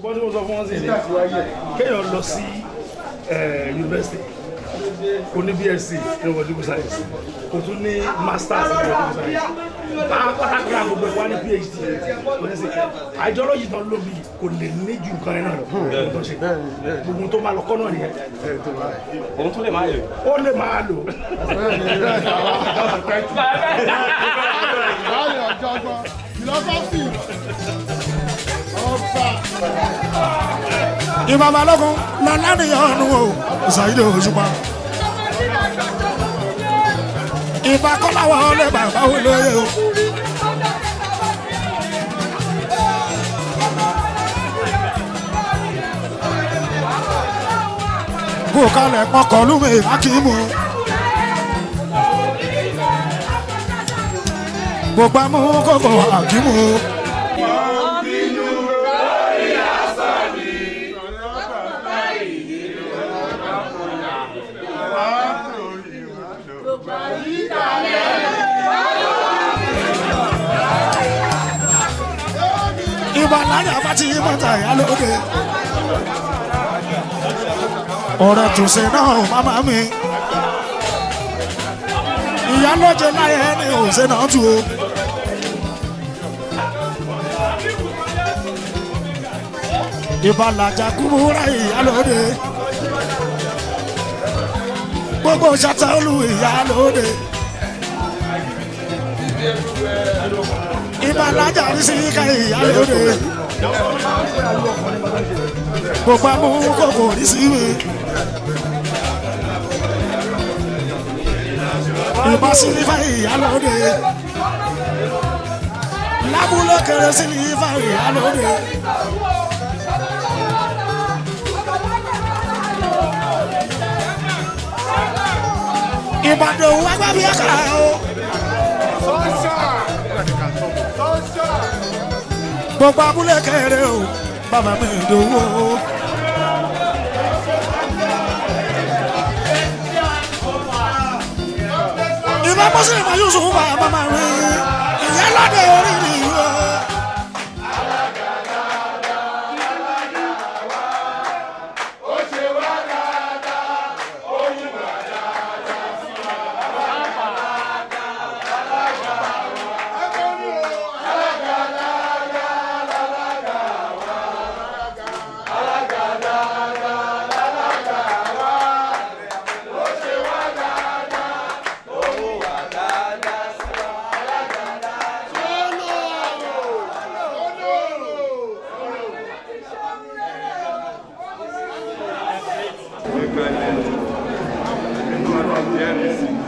Gbọ́dọ̀ mo sọ fún wọn sí ni kéèyàn lọ sí yunifásitì kò ní BSc ní political science, kò tún ní masters ní political science, pátákó gbogbo ẹ̀ wá ní PhD. Kò ní sí ideology tán lóbi, kò lè ní ju nǹkan yẹn náà lọ. Tó ṣe gbogbo tó máa lọ kọ́ náà nìyẹn. Òun tún lè máa lò. Ó lè máa lò. Báyọ̀ ọ̀jọ̀gbọ́n philosophy ọba. Ìbá balógun lọ́lá nìyọ̀nù o, Saheed Òṣùpá. Ìbá kọ́láwọ̀ lè bàbá olóye o. Kó kalẹ̀ pọkàn lúmi ìbákímù. Gbogbo amú kókò àkímù. Ìbá láyà bá ti mọ́ta ìyá lóde. Ọ̀rẹ́ tòṣe náà màmá mi. Ìyá lóje láyé ní òṣè náà tù o. Ìbá làjà kúbúrà ìyá lóde. Gbogbo ṣàtà olú ìyá lóde. Ìbá làjà rí sí ká ìyá lóde. Gbogbo amú kòkò rí sí mi. Ìbá sílífà ìyá lóde. Lábúlé kéré sílífà ìyá lóde. Ìbàdàn wá gbàgbé ẹ̀ka o. Gbogbo abúlé kéré o, bàbá mi dòwó. Ìbá mọ́sílẹ̀ Yusuf bàbá máa rí ìyá lọ́dẹ orí mi o. Nínú